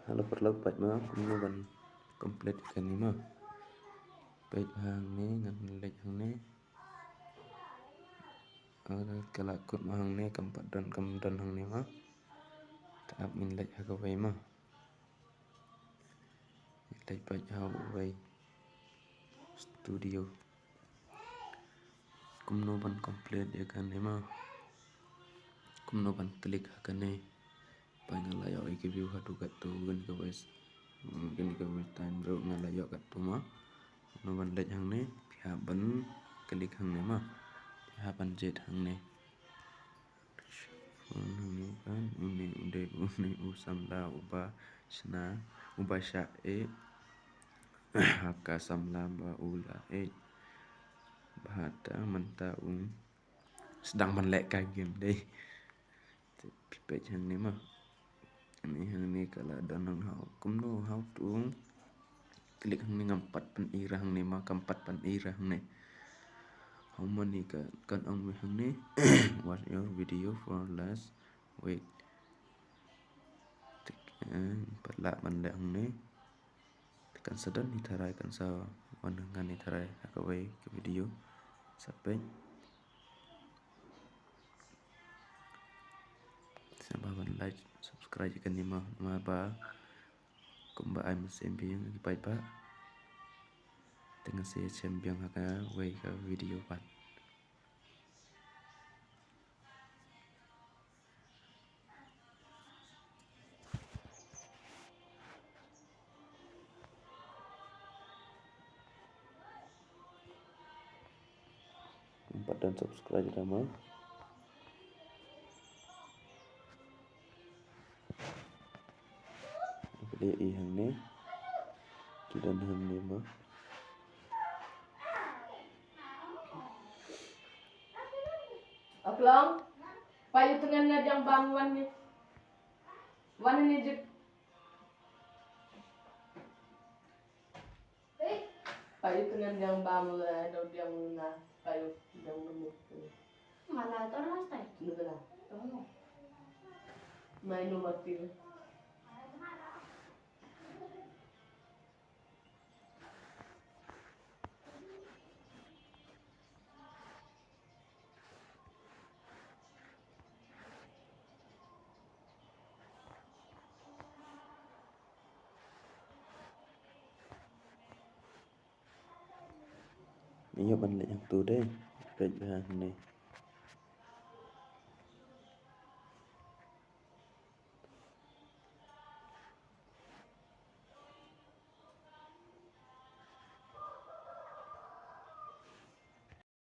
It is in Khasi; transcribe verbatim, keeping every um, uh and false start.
Halo paralok, peit ma kumno ban complete kane ma. Peit hangne, ngan leit hangne. Ka la kut ma hangne, kam pat don, kam don hangne ma. Te ap ngin leit ha kawei ma. Leit peit ha uwei studio. Kumno ban complete ïa kane ma. Kumno ban click ha kane. Peit nga la ïoh ïa ki view haduh katto, kane kawei, kane kawei time ruh nga la ïoh katto ma. Kumno ban leit hangne, phi hap ban click hangne ma. Phi hap ban jied hangne. Hangne kan, une u dei, une u samla uba shna, uba shah eh ha ka samla ba u la eh. Bad mynta u sdang ban leh ka game dei. Te phi peit hangne ma. Hangne, hangne ka la don hangne, how, kumno, how to click hangne, ngam pat pyn-i ra hangne ma, kam pat pyn-i ra hangne. How many ka, kan ong me hangne. Watch your video for less, wait. Te, eh, pat lah ban leh hangne. Te kan sa don hi tharai, kan sa wan hangne hi tharai ha kawei ka video. Sa peit. Sngewbha ban like, subscribe ïa kane ma, namar ba kumba ai mynsiem biang ïa ki paidbah. Te ngan sa ïashem biang ha kawei ka video pat. Ym pat don subscribe da ma. Peit hangne. Ki don hangne ma. Aklong. Payu tngen na diang bam wan ni. Wan ni jik. Payu tngen diang bam le do diang na payu diang bam. Mala to na stai. Nubela. Mai no mati. Ïoh ban leh hangtu dei. Peit ba hangne.